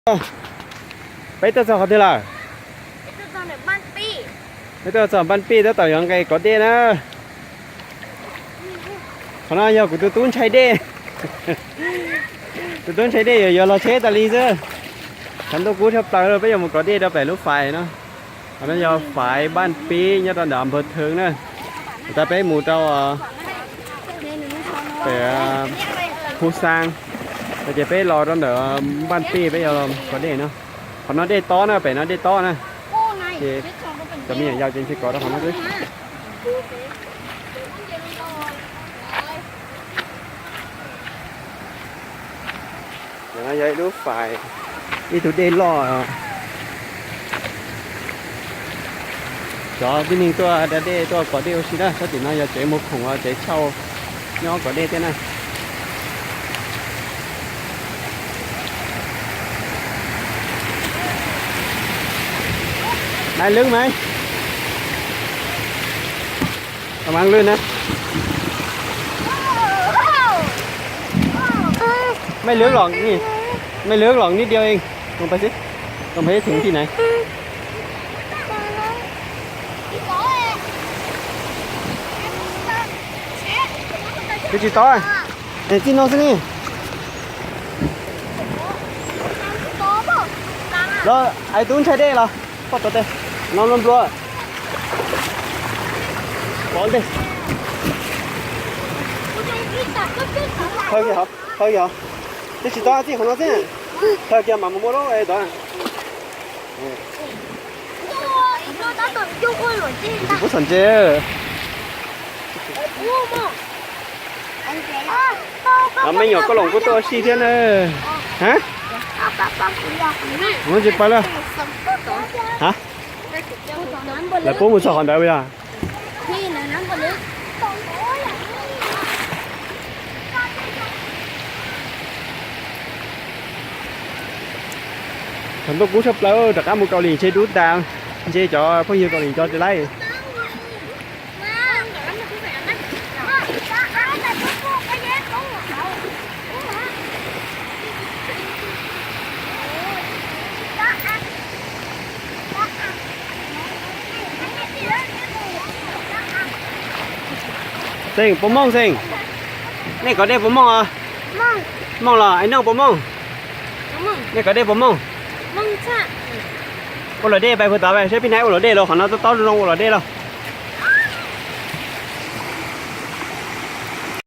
Peb tuaj txog qhov twg lawm? Peb tuaj txog Npaj Pij, tab tom yuav nqes kom dej na. Qhov no yog kuv tus tub ntshai dej. Tus tub ntshai dej yuav yuav los tsheb tas li xwb. Tshav ntuj kub tshaj plaws, peb yuav mus kom dej rau pem lub fais no. Qhov no yog fais Npaj Pij nyob rau ntawm Npawg Thwv na. Tab peb mus rau pem Phu Xaa, ces peb los rau ntawm Npaj Pij peb yuav kom dej no. Qhov no dej tob na, pem no dej tob na. Ces cov me nyuam yaus ces ntshe kov rau qhov no xwb. Ntawm no yog ib lub fais, ib tug dej loj. Cov tib neeg tuaj da dej tuaj kom dej ua si na, sab tim no yog tsev muag khoom, tsev ntxhua nyob kom dej thiab na. Maiv lwb mas, maiv lwb na. Maiv lwb los, maiv lwb los nib diau ej, los pais seb, los pais seb theem tim nais. Twb tsis tau, es txij no xwb ne. Los ais tub ntshai dej los, poj tod tes, no nplua nplua. Pov ntej. Thawj kiag, thawj kiag. Twb tsis tau, txij qhov no xwb. Thawj kiag mas mus muab lub tod. Tsis pub xam ntse. Los me nyuam koj los kuj tuaj ua si thiab na. Ha? Muab tsis paub lawm. Ha? Lawv pub mus txog qhov ntawd yog. Tshav ntuj kub tshaj plaws, rov qab mus Kaus Lim ntshe dub tas, ntshe cov phooj ywg Kaus Lim cov tsis laib. Xeem, puas mooj Xeem? Nej kov dej puas mooj os? Mooj los, Nooj puas mooj? Nej kov dej puas mooj? Ua luam dej pais puag tod, saib peb hnub ua luam dej los, qhov no tob tob zoo zoo ua luam dej los.